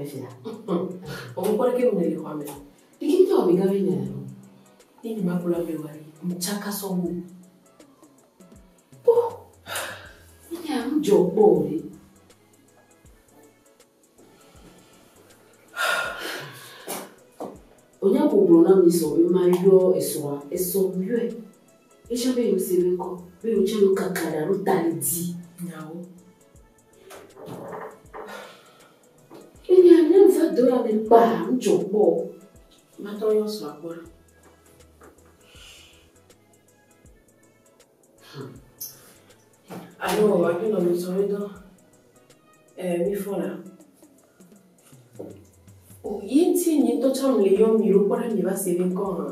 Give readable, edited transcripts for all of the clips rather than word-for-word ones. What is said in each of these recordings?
fia. Ŋkɔ ɖeke mu le xɔa me. Ɖeke ŋutɔ amegã be nya ya. Ne nye ma gblɔ ame wa ɖe, ŋtsaka sɔwo. Oh, nya ŋdzɔ kpɔ o ɖe. Onya gbogbo na mi sɔ be ma yɔ esrɔ̃a, esɔ yɔe. Esia be yewo se be ŋkɔ, be yewo tsɛ yewo kaka ɖa ɖo ta le di. Nyawo. Enya nye va do ya me kpa ŋdzɔ kpɔ. Matɔ yɔ srɔ̃a kpɔ ɖa. Alo aƒenɔ mi sɔ be dɔ. Mi fɔ la. O, ye ŋuti nye ŋutɔ tsã le yɔ mi ɖo kpɔ ɖa mi va se be ŋkɔ hã.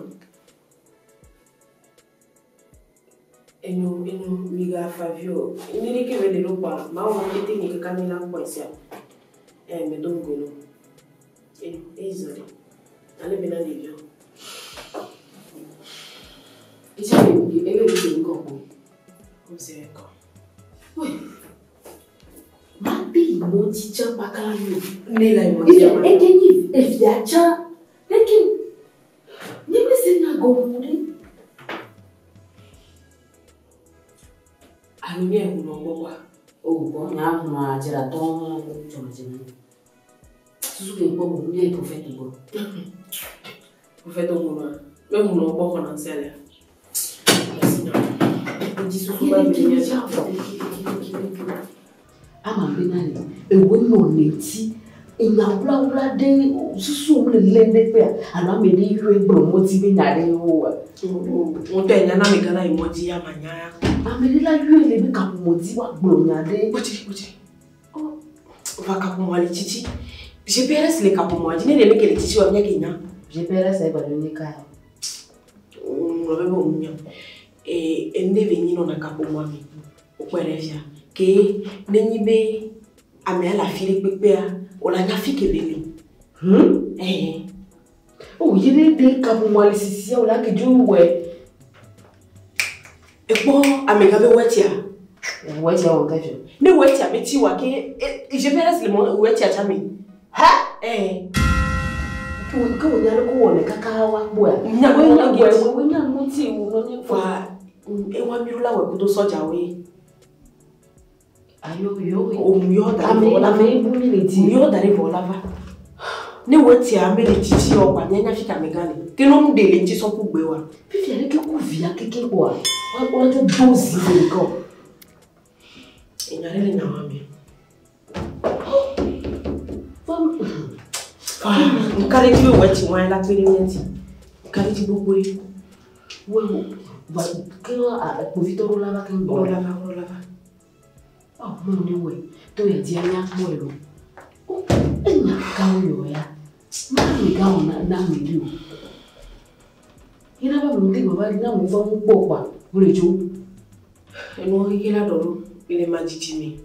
Enyo, enyo, mi gafa vi o. Ne ɖeke be le ɖo kpɔa, mawɔ ŋkete nye kaka mi la kpɔe sia. Me do ŋgo no. Enyo, eyi zɔ ɖe. Ale be na ɖeviawo. Esia be ebe mi se ŋkɔ kpɔ. Mi se ŋkɔ. Woi. Ma te yi mɔ dzi tsã kpakla mi o. Ne la yi mɔ dzi Efia ama. eke nyi evia tsã. Leke nye me se nya gɔme ɖe. Alo nye hunɔ gbɔ kɔa? O bɔn nya hunɔa dzratɔ dzɔmadze na. Susu ke kpɔ bo nye prophète gbɔ. Prophète hunɔa. Me hunɔ gbɔ xɔna ŋusẽ lea. Merci nya. Ŋdzi susu ba Ye be ke nye tsã ama bena le ewo nɔ ne ŋuti enya wlawla ɖe susu wo le lé ɖe kpea alo ame ɖe yɔe gblɔ mɔdzi be nya ɖe woa. Ŋutɔ enya na amegã la yi mɔ dzi ama nya ya. Ame ɖe la yɔe le be kaƒomɔ dzi woagblɔ nya ɖe. Kpɔtsi kpɔtsi. Va kaƒomɔa le tsitsi. GPS le kaƒomɔa dzi ne ɖe meke le tsitsi wa míake nya. GPS egɔme nye ka? Ŋlɔ be be wònya. Enu ɖe le nyi nɔna kaƒomɔa me. Wokpɔe ɖe fia. Ke nenyi be amea le afi ɖe kpekpea, wòle anya fi ke be le. O ye ɖe ɖe kaƒomɔa le sisia wòle ake dzo wɔe. Ekpɔ amegã be wɔtia. Wɔtia wɔ ŋka fia. Ne wɔtia be tsi wa ke GPS le mɔ wɔtia tsa me. Ha? Ke wònya ɖe ko wɔ ne kaka woakpɔa? Nya Wonya nya wɔe wɔe. wonya ŋuti wònɔ nye Wa ewa mi ɖo la wɔ kudo sɔdzawoe. Ayo yo. Òmu yɔ da ɖe Ame vɔ la va. ame bu mi le di. Mu yɔ da ɖe vɔ la va. Ne wɔtia me le tsitsi wɔ kpa míanya fi ka amegã le. Ke ne nu ɖe le ŋuti sɔ ku gbe wa. Fifia ɖeke ku via keke kpɔa? Wola dzo do zi le ŋkɔ. Enya ɖe le nyawoa me. Nka ɖe dzi be wɔti wɔa la kpe ɖe mía ŋuti. Nka ɖe dzi gbogbo ɖe. Wo va ke kpovitɔ ɖo la va keŋ Wo gbɔ. la va, wo la va. Ɔ mo ne wɔe to ya di anya kpɔe lo. O enya kawo yɔ ya. Ma amegã wɔ na na ame ɖi o. Yina va me te va na mo va ŋu kpɔ kpɔa wole dzo. Enuwo keke la ɖɔ ɖo le ma dzidzi me.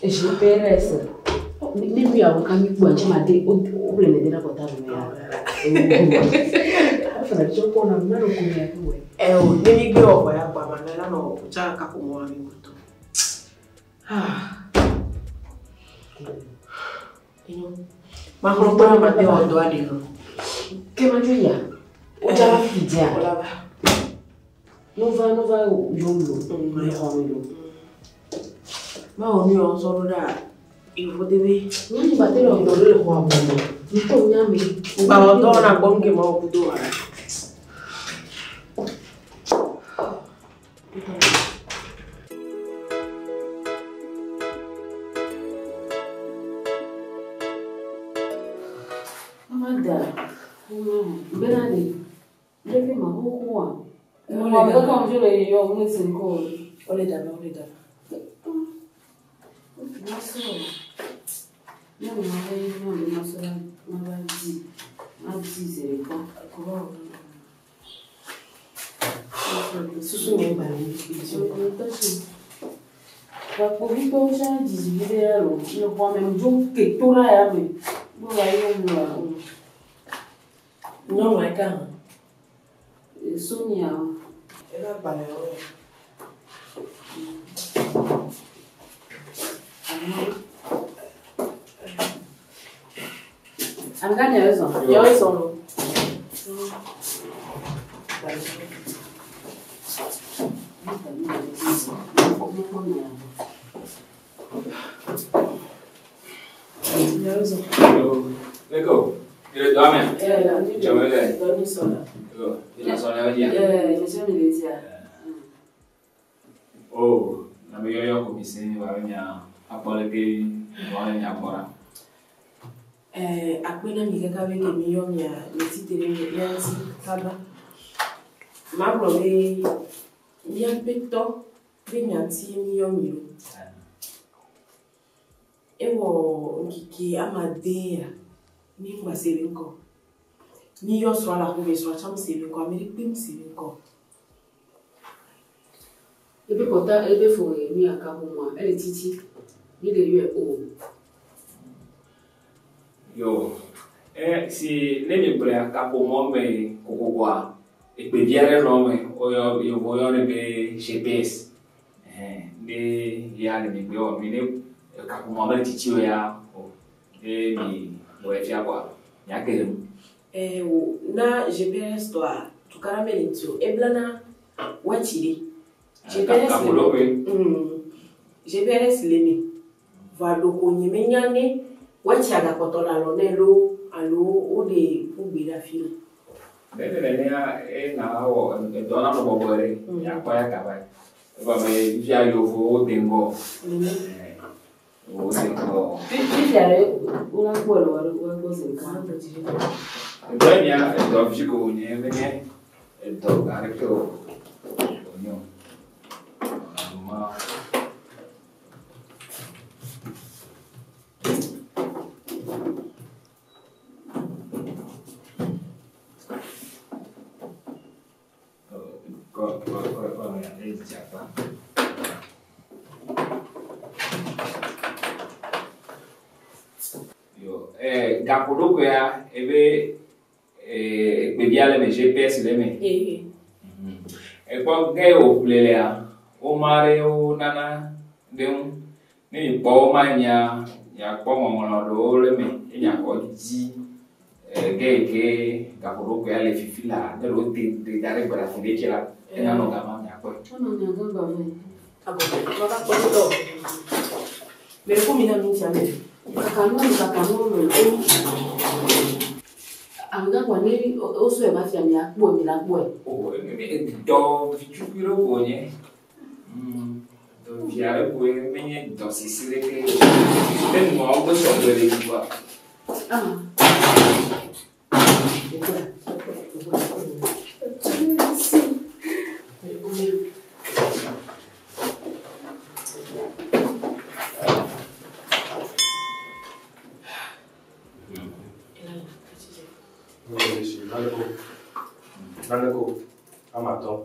GPS. Ne nu ya wɔ ka mi kpɔa ntsi ma de o o le ne de na portable me ya. Afana tsɔ kpɔ na ma ɖo ko ya ke wɔe. Ɛ o ne mi gbe wɔ vɔ ya kpɔa ma ne la nɔ tsa kaƒomɔa mi wòtɔ. Enyo. Maxlɔ kpɔ na ma te wɔ dɔ aɖe nɔ. Ke ma dzo ya. O dza va fi dzia. Wo la va. No va no va yom lo. Le xɔ me lo. Mawɔ nu yɔ zɔ ɖo ɖa yevu de be. Nyani ba te le dɔ ɖe le xɔa me. Ŋutɔ nya me. Ŋgba wɔ dɔ wɔna gbɔ nu ke mawɔ kudo wa. Mama da. Bena de. Ɖevi ma xoxoa. Mo le kaka mo le yɔ mo se ŋkɔ. Wole dava, wole dava. Masɔ. Nyɔnu ma va nyɔnu ma sɔ la ma va di. Ma di zi ɖeka. Kɔba wɔ. Susu nye gba le dzi. Kpovitɔwo tsã dzidzi vi ɖe ya lo. Le xɔa me dzo ke to ɖa ya me. Bo va yɔ mu la. Nyɔnua ka hã. Sonia. Eva agbalẽwo. Amegã miawo zɔ. Miawo zɔ lo. Miawo zɔ. Leko, mi le dɔa mea? Ɛɛ, Dzɔme le. dɔ mi sɔ la. Yo, mi le sɔ le wo dzia? Ɛɛ, nyesɛ mi le dzia. Oh, na mi yɔyɔ ko mi se wa be mia akpɔ le ke nua le mia gbɔ ɖa. Ɛɛ, akpe na mi kaka be ke mi yɔ mia mi tsitre ɖe mia ŋuti kaba. Magblɔ be míaƒe tɔ be nyati ye mi yɔ mi ɖo. Ewɔ ŋkeke ame ade ya mi ŋgba se be ŋkɔ. Mi yɔ srɔ̃a le aƒeme srɔ̃a tsã mese be ŋkɔ ame ɖekpe mese be ŋkɔ. Ebe kɔta ebe fo mi akaƒomɔa ele tsitsi. Mi le yɔe o. Yo, si ne mi gblɔe kaƒomɔ me kokokoa, ekpevi aɖe nɔ eme woyɔ yevuwo yɔnɛ be GPS. Ɛhɛn, ne ya le mi gbe wɔ mi ne kaƒomɔa mele tsitsi o ya o ne mi wɔe fia kɔa miake ɖe ŋu. Ɛɛ wo na GPS tɔa tukaɖa mele ŋuti o eblana watsi ɖe. GPS le Kaƒoɖoƒe. GPS le eme. Vɔa ɖeko nye menya ne watsi agakpɔtɔ le alɔ nɛ loo alo woɖe ƒu gbe ɖe afi la. Ne nenea ena wɔ edɔ nanɔ bɔbɔe ɖe miakpɔ ya kaba. Egɔme fifia yevuwo de ŋgɔ. Nene. Wo de ŋgɔ. Fifia ɖe wola kpɔe le woa gbɔ zi ɖeka. Magblɔ dzi ɖe. Edɔ yi mia edɔ vi ko wònye menye edɔ gã aɖeke o wònye o. Ma. Kɔ kɔ kɔ kɔ ya edzi akpa. Yo, gaƒoɖokuia ebe ekpevia le eme GPS le eme. Ee. Ekpɔ ge wòƒle lea, woma ɖe wonana ɖe ŋu. Ne mikpɔ woma mia miakpɔ ŋɔŋlɔ ɖewo le eme ye miakɔ dzi ge yi ke gaƒoɖokuia le fifi laa ne ɖe wote ɖe da ɖe gbe le afi ɖe tse la, enanɔ gama miakpɔe. Enɔ mia gã gba vɛ. Abɔ mava kpɔ ŋutɔ. Mele ko mi na mi ŋutia me. Kaka nuwo me kaka nuwo me. Amegã kɔa ne wosɔe va fia miakpɔe mi la kpɔe. O, dɔ vitukui ɖe ko wònye. Dɔ vi aɖe koe menye dɔ sesẽ ɖeke. Ne nuawo mesɔ gbe le dzi oa. Ah. Mele ko mi. Elala, atsi Naneko, naneko, ame atɔ̃,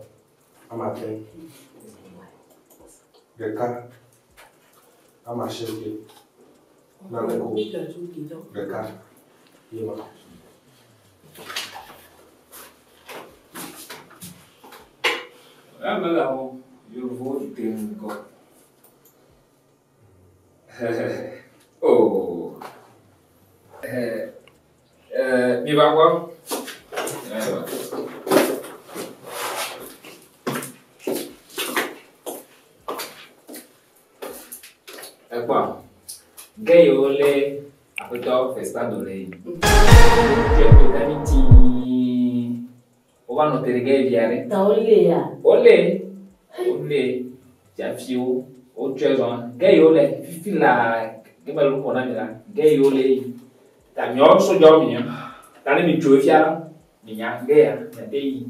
ame ade, ɖeka, ame asieke, naneko, ɖeka, ye ma. Ame la wo yevuwo de ŋgɔ. Oh. Mi va gbɔ. Ekpɔa, ge yiwo lé aƒetɔ Festado le yi. Wotse to gami tii. Wova nɔ te ɖe ge via ɖe. Ta wole ya. Wole, wole fiafiwo, wotsɔe zɔn. Ge yiwo le fifi laa, ge mele nu ƒom na mi la, ge yiwo le yi. Ta miawo sodzawo minya. Ta ne mi tso fia la, minya ge ya, miate yi.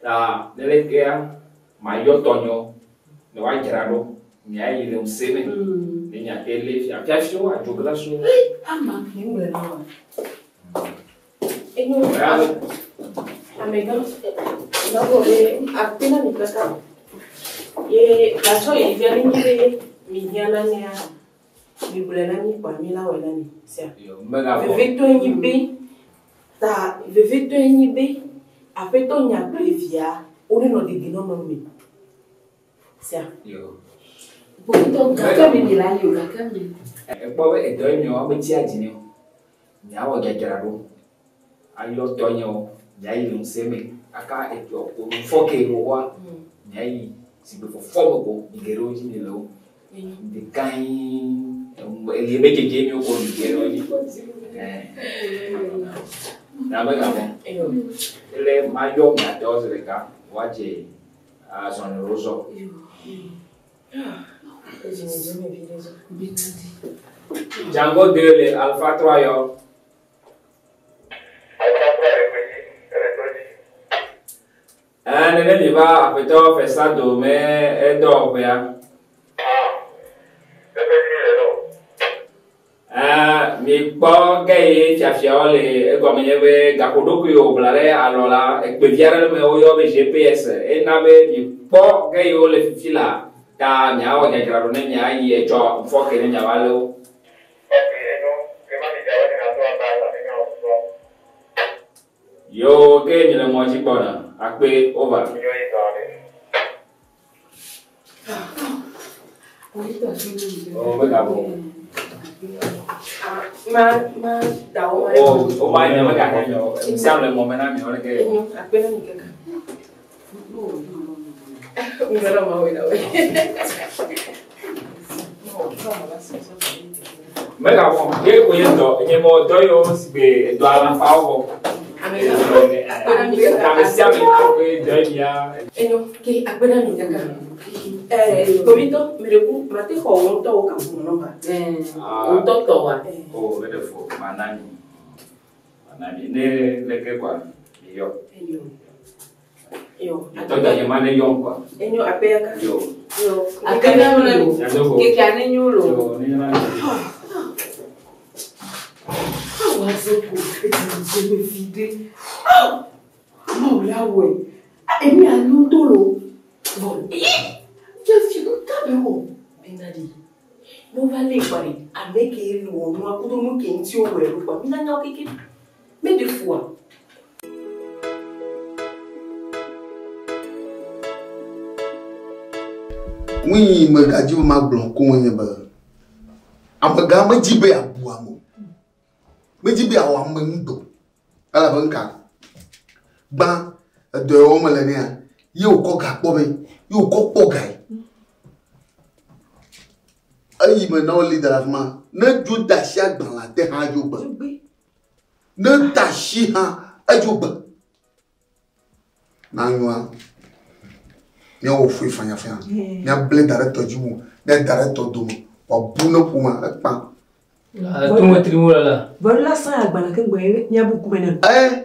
Ta nenekea, mayɔ tɔnyewo ne woadzra ɖo. Miayi le ŋusẽ me. Ne miate lé fia. Fiafiwo adzoglasowo. Ama. Mi ŋgblɔe na wa. Enyo amegã magblɔ be akpe na mi kaka. Ye gatsɔ yi via ne nyi be mi hiã nanea, mi gblɔe na mi kɔa mi la wɔe na mi sia. Yo, megavɔ. Vevetɔe nyi be ta vevetɔe nyi be aƒetɔ nya kple via wonenɔ dedinɔnɔ me sia. Yo. Kpovitɔ gake mi mi la yi o gake mi. Ekpɔ be edɔ yi miawo metsia dzi nɛ o. Miawɔ dzadzraɖo ayɔ tɔnyewo miayi le ŋusẽ me aka etsɔ fɔ ke xoxoa miayi si gbe fɔfɔ me ko mi ge ɖe wo dzi mi le wo. Ɖeka yi elie be dzedze mi ko mi ge ɖe wo dzi. Na be gabɔ. Ele mayɔ miatɔwo zi ɖeka woadze azɔli wo zɔ. Django 2 le Alpha 3 yɔ. Nene mi va aƒetɔ Fesado me edɔwɔƒea. Mi kpɔ ge ye fiafiawo le egɔme nye be gaƒoɖokui wòbla ɖe alɔ la ekpevi aɖe me woyɔ be GPS ena be mi kpɔ ge ye wole fifi la ta miawɔ dzadzraɖo ne miayi etsɔ ŋfɔ ke ne miava lé wo. Yo ke mi le mɔ dzi gbɔna akpe over. Oh, be gabɔ. Ma ma da wo. O o ma nye me gahe mi o. Sia le mɔ me na mi o le ke. Enyo akpe na mi kaka. Ngara ma we na we. Me gabɔ. Ye ko ye dɔ nye mɔ dɔ yiwo si gbe edɔ alafawo vɔ. Ame sia ame ko ye dɔ ye mia. Enyo ke akpe na mi kaka. Kpovitɔ meɖeku mate xɔ wo ŋutɔ wo kaƒomɔ nɔba. Ŋutɔ tɔ wa. O be ɖe fo mana mi. Mana mi ne leke kɔa mi yɔ. Enyo. Yo. Tɔ da nye ma ne yɔ kɔa. Enyo akpe yaka. Yo. Yo. Akpe na mi lo. Miado go. Keke ane nyo lo. Yo ne na mi. Awa zoko eti mi fi de. Ma o la wɛ. Emi anu to lo. Bon. Fiafi nu ta bɛ wɔ. Benadi. No va le kpari ame ke lu wɔ nua kudo nu ke ŋuti wowɔe ɖo kpɔa mina nyawo keke me ɖe fua. Nu yi megadzi be magblɔ koŋ nye be amegã medzi be yeabu ame o. Medzi be yeawɔ ame ŋu dɔ. Elabe ŋka gbã edɔ yi wɔm mele nea ye wòkɔ ga kpɔ be ye wòkɔ kpɔ gae. Eyi me na woli da le afi ma ne dzo de asi agbalẽa te hã edzo gbe. Ne te asi hã edzo gbe. Na nyoa míawɔ foe fanyafanya. Míable da ɖe tɔdziʋu ne da ɖe tɔ dome wòabu ne ƒome ekpã. Tungo trimu la. Vɔla san agbalẽ ke ŋgbɛ míabu kume ne. Ɛ.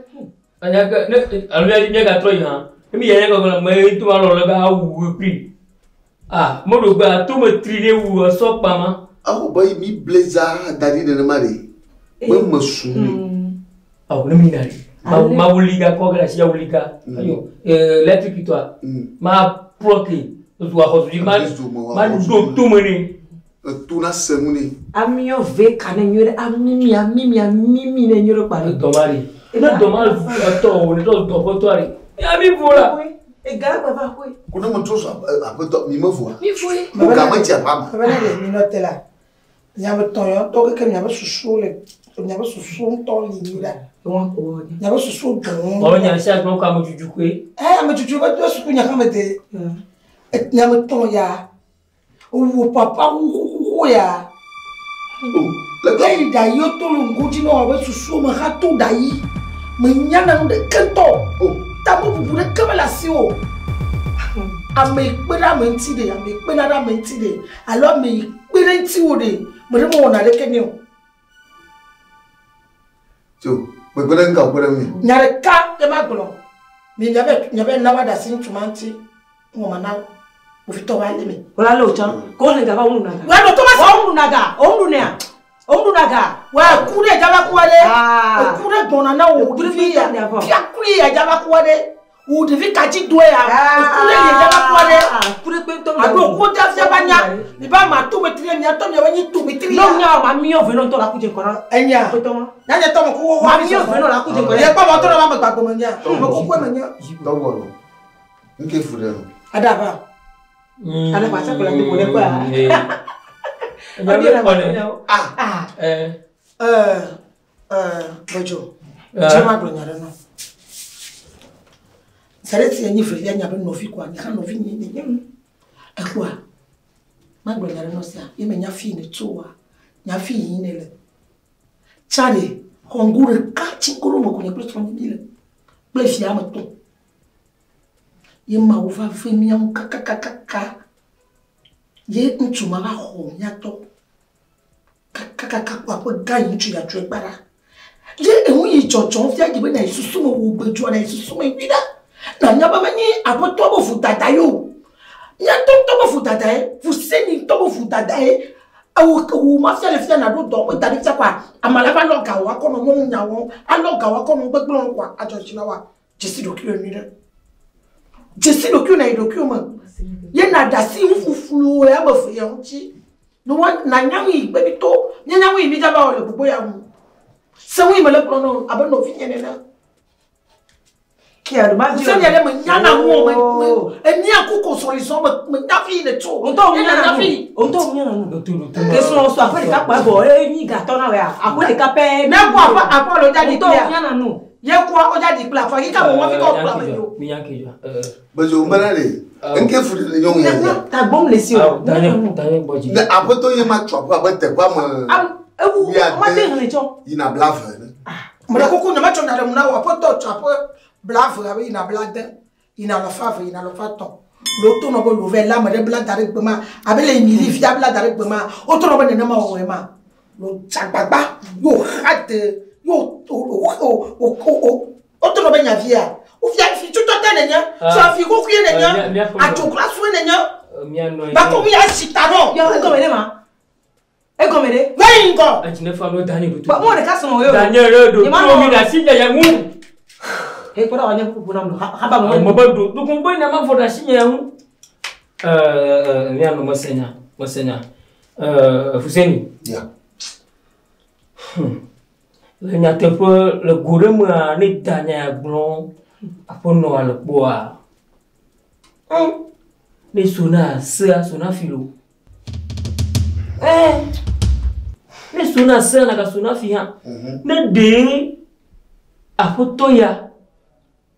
Anya ke ne alo mía mía gatrɔ yi hã. Emi yɛrɛ gɔgɔ me to ma lɔ le be awu kpli. Ah, mo ɖo gbe ato me tri ne wu esɔ kpama. Awɔ be mi ble za da ɖi nenema ɖe. Be me su mi. Awɔ ne mi na ɖi. Ma ma wuli ga kɔ ke le asi wuli ga. Ayo, lɛtri tɔa. Ma plɔki zu axɔ zu ma ma ɖo tome ne. Eto na se ŋu ne. Amiɔ ve ka ne nyuie ɖe amimi amimi amimi ne nyuie ɖe kpa ɖe. Dɔma ɖi. Ne dɔma etɔ o ne dɔ dɔƒetɔa ɖi. Ami vo la. Ega gba va xoe. Ko ne me trɔ sɔ aƒetɔ mi me voa. Mi voe. Ko ga me dze aƒea me. Baba ne le mi nɔ te la, miabe tɔ yɔ tɔ keke miabe susuwo le miabe susuwo ŋutɔ li nyui ɖa. Miabe susuwo dɔn. Wɔwɔ nya sia gblɔ ko ame dzudzu koe. Ɛ ame dzudzu be do suku nya kame de. Miabe tɔ ya, wo papa wu kuku ya. Eyi da yi to le ŋgo dzi na woabe susuwo me hã to da yi. Menya na nu ɖeke ŋutɔ. Tamebubu ɖeke mele asi o. Ame yi kpe ɖe ame ŋuti ɖe, ame yi kpena ɖe ame ŋuti ɖe, alo ame yi kpe ɖe ŋutiwò ɖe, me ɖe mewɔna ɖeke nɛ o. Tso, kpekpe ɖe ŋka wòkpe ɖe ŋunye? Nya ɖeka ye magblɔ. Mi miabe miabe na wa ɖe asi ŋutsu ma ŋuti. Ŋɔma na kpovitɔ wa lé mi. Wòle ale wòtsã. Ko wòle gava wòŋu ɖuna ga. Wòle dɔtɔ ma se. Wòŋu ɖuna ga. Wòŋu ɖunea. Wòŋu ɖuna ga. Wò eku ɖe dzava kua ɖe. Eku ɖe gbɔna na wò ɖevi ya. Fiakui ya dzava kua ɖe. Wò ɖevi kadzi doe ya. Eku ɖe li dzava kua ɖe. Ku ɖe kpe ŋutɔ. Alo ku ɖe fia ba nya. Mi ba ma to me tri mia tɔ mia nyi to me tri. Ne nya ma miɔ ve nɔ ŋutɔ la ku dze ŋkɔ na. Enya. Nya nye tɔ me ku wo. Ma miɔ ve nɔ la ku dze ŋkɔ na. Ye kpɔ mɔ tɔ na ma me gbagbo me nya. Me kuku me nya. Tɔgbɔ nɔ. Nke fu ɖe nɔ. Adava. Ale fa tsakula te bole kwa. Nya be kɔne. Ah. Bɔjɔ. Tse ma gblɔ nya ɖe nɔ. Sɛɖe si enyi velia nya be nɔvi koa, nye hã nɔvi nye nye nye. Ekpɔa, ma gblɔ nya ɖe nɔ sia, ye me nya fi ne tso wa, nya fi yi ne le. Tsa ɖe, xɔŋgu ɖeka tsi ŋgo ɖo me ko nye kple srɔ̃nye mi le. Kple via ame tɔ̃. Ye Mawu va ve mía ŋu kakakakaka. Ye ŋutsu ma va xɔ mía tɔ. Kakakaka kpɔ aƒe gã yi ŋutsu ya tso ekpa ɖa. Ye enu yi dzɔdzɔm fia dzi be na yi susu me wo gbe dzɔ na yi susu me nyui ɖa. Na nya be menye aƒetɔ be vodada ye o. Mía ŋutɔ ŋutɔ be vodada ye, Fuseni ŋutɔ be vodada ye. Ewo wo ma fia le fia na ɖo dɔ be da ɖe fia kɔa, ame la va lɔ ga wɔ akɔ nɔ nyɔnu nya wɔm, alɔ ga wɔ akɔ nɔ gbegblẽ wɔm kɔa, adzɔ dzi na woa. Dzesi ɖokuiwò nyui ɖe. Dzesi ɖokuiwò na yi ɖokuiwò me. Ye na ɖe asi ŋufuflu le ame eve ya ŋuti. Ne wa na nya nu yi gbe mi to, mía nya nu yi mi dzaba wɔ le gbogbo ya ŋu. Se nu yi me le gblɔ nɔ abe nɔvinye nene. Fuseni ɖe me nya na nu o me me emia kuko sɔlisɔ me me nya fi yi ne tso. Ŋutɔ Ye nya na na nya nu. fi yi. Ŋutɔ nya na nu. Ke srɔ̃ sɔ aƒe ɖeka kpɔ evɔ eye nyi gatɔ na wòya. Aƒe ɖeka pɛ. Ne ku aƒe aƒe le wodza ɖi Ŋutɔ kplia. nya na nu. Ye kua wodza ɖi kplia aƒe kika mo wɔfi kɔ kpla me yo. Bezo mbana le. Nke fu ɖe le nyɔnu ya ya. Tagbɔm le si o. Ne aƒetɔ ye ma tsɔ aƒe abe teƒea me. Ewu wuiade mate hlẽ tsɔ. Yina blave ene. Mele kuku nye metsɔ nya ɖe mu na wò aƒetɔ tsɔ aƒe blave abe yina blade yina alafa eve yina alafa tɔ̃. Le woto nɔ be love la ame ɖe bla da ɖe gbe ma abe le mili fia bla da ɖe gbe ma woto nɔ be nenema wɔwɔe ma. Lo dzagbagba yo xa de yo o o o o o woto nɔ be nyavia. Wofia fi tutɔ te nenye sɔ fi xoxoe nenye adzoglasue nenye. Bako mi ya si ta nɔ. Yɔ egɔme ɖe ma. Egɔme ɖe. Va yi ŋgɔ. Bɔn mo ɖeka sɔn o ye o. Daniel ɖe ɖo Nye ma to nɔ- mi ɖe asi nyanya ŋu. He kpɔ ɖe wòanye ƒuƒu nam lo. Haba mo. Mo be ɖo ɖo be nya ma vɔ ɖe asi nyanya ŋu. Mía nɔ mese nya mese nya. Fuseni. Ya. Le nyateƒe le go ɖe mea ne da nya ya gblɔ aƒenɔa le kpɔa. Ne sona sea sona fi lo. Ne sona sea naga sona fi hã. Ne ɖe aƒetɔ ya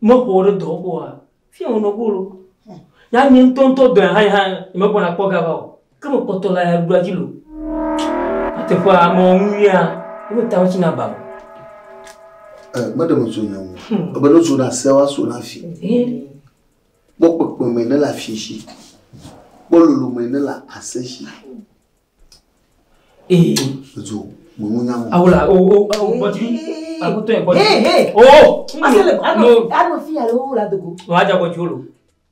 mexɔ ɖe dɔwɔƒe oa, fia wònɔ go lo. Ya nye ŋutɔŋutɔ dɔ ya hã hã megbɔna kpɔ gava o. Ke mekpɔtɔ le aɖua dzi lo. Nyateƒea amewo ŋu ya wo ta wotsina ba o. Meɖe me tso nya ŋu. Ebe ne sona sea wa sona fi. Kpɔ kpekpeme ne le afi si. Kpɔ lolome ne le ase si. Ee. Edzo me ŋu nya ŋu. Awola o o o gbɔdzi. Aƒetɔ yɛ gbɔdzi. He he. O. Ase le No. ano ano fi alo la dogo. Wàá gbɔdzi o lo.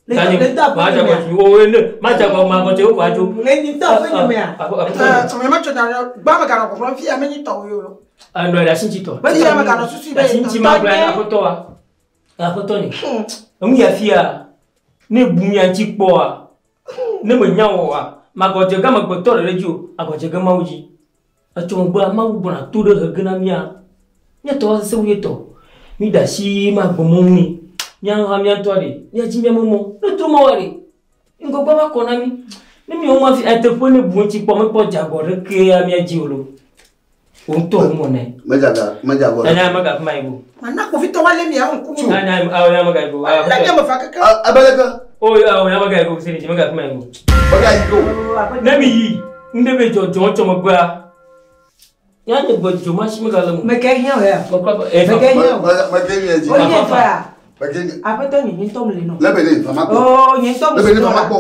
Le Daniel, le tɔ wàá aƒe gbɔdzi o ne ma dza gbɔ ma gbɔdzi o ko adzo. Le nyi tɔ aƒe nye mea. Ame metsɔ nya ɖe gba meganɔ gbɔgblɔm fia menyi tɔwo yo lo. Nɔ ɖe asi ŋuti tɔ. Fia meganɔ susu be Asi ŋuti ma gblɔ aƒetɔ wa. Aƒetɔ ni. Enu ya fia ne bu mia ŋuti kpɔa ne me nya wɔa magɔdze ge amegbetɔ ɖe ɖe dzi o agɔdze ge Mawu dzi. Etsɔ megbea Mawu gbɔna to ɖe hege na mía. Mía tɔ wa sese wu ye tɔ. Mi ɖe asi ma gbɔ mɔ ŋui. Mía hã mía ŋutɔ ɖe mía dzi mía me mɔ. Ne trɔ mɔ wa ɖe ŋgɔgbe va kɔ na mi. Ne mi wo ma fi eteƒe ne bu ŋuti kpɔ mekpɔ dze agɔ ɖeke ya mía dzi o lo. Wo ŋutɔ wo mɔ nɛ. Medzaga medzagɔ. Nya mega fi ma yi go. Mana kpovitɔ wa lé mia ŋku. Nya nya awo nya mega yi go. Lé mia me fa keke. Abeleke. O awo nya mega yi go sini mega fi ma yi go. Mega yi go. Ne mi yi ŋɖe be dzɔdzɔ tsɔ megbea. Nya nye gbe dzo ma si mega le mo. Meke hiã o ya. Meke Meke hiã o. Meke hiã dzi. O nye tɔ ya. Meke hiã. Aƒetɔ nye nye ŋutɔ mu le nɔ. Lebe ne fama kpɔ. O nye ŋutɔ mu Lebe ne fama kpɔ.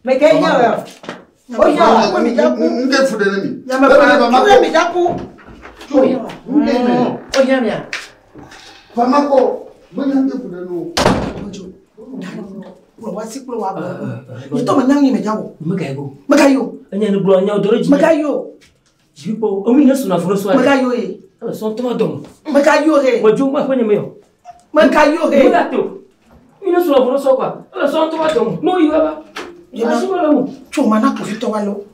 Meke hiã o ya. O hiã o. Nke fu ɖe ne mi. Nyame Lebe ne fama fa kpɔ. mi dza ku. Tso nke me. O hiã mia. Fama kpɔ. Menya nke fu ɖe ne o. Kplɔ wa si kplɔ wa gbɔ. Nye tɔ me nya ŋu me dza wò. Mega yi go. Mega yi o. Enya ne gblɔ nya wo dɔ ɖe dzi. Mega yi o. Dzivi kpɔ enu yi ne sona fu ne sɔa. Mega yi o ye. Sɔn tɔ ma dɔm. Mega yi o he. Medzo ma ƒe nye me yɔ. Mega yi o he. Mega te o. Yi ne sona fu ne sɔ kɔa. Ele sɔn tɔ ma dɔm. N'o yi wa ba. Asi me le mo. Tso mana kpovitɔ wa lo.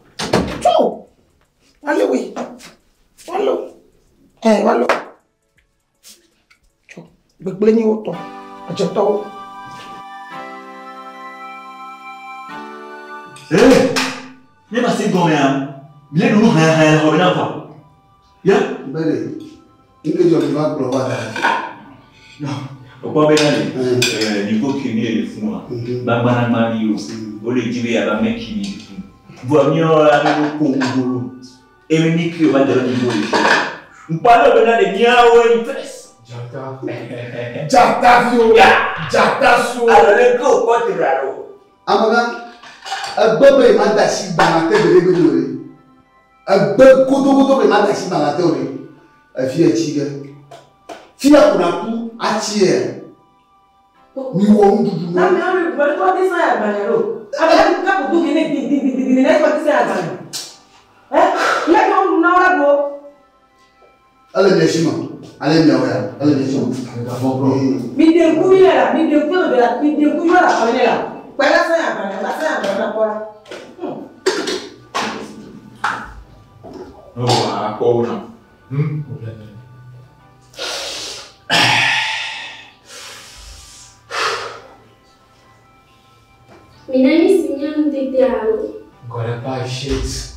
Tso. Wale we. Walo. Ɛ walo. Tso gbegble nyi wo tɔ. Adzetɔwo. Eh, ne ma se gɔmea, mi le nunu haya haya le xɔ me na vɔ. Ya? Bele. Nke dzɔ mi va kplɔ va da ɖi. Ekpɔ bena le niveau ke mi le fún wa, gbagbanagba li o, wole dzi be yeava me ki mi fún. Vɔa míawo la mi ɖo ko ŋgolo, eye mi ki o va de ɖe niveau le fi. Ŋkpɔ ale bena le míawo yi first. Dzata. Dzataviwo. Dzatasuwo. Alo le ke wòkpɔ dzra ɖo. Amegã, egbe be ma da asi gbana te gbeɖegbeɖe o ɖe. Egbe godogodo be ma da asi gbana te o ɖe. Efia tsi ge. Fia ko na ku atsi yɛ. Mi wɔ nuɖuɖu Na mi alu gbɔ to ti sa ya gbanya lo. Ame ka ko tu ne di di di di ne ko ti sa ya gbanya. Eh? Le ko nu na wala go. Ele mia si me. Ale miawo ya. Ele mia si me. Mi de ku mi la, mi de ku de la, mi de ku yo la ko ne la. Kpa la sa ya gbanya, la sa ya gbanya na ko la. Ne wò akpɔ wo na. Mina mi si nye nuteteawo. Gotta buy shit.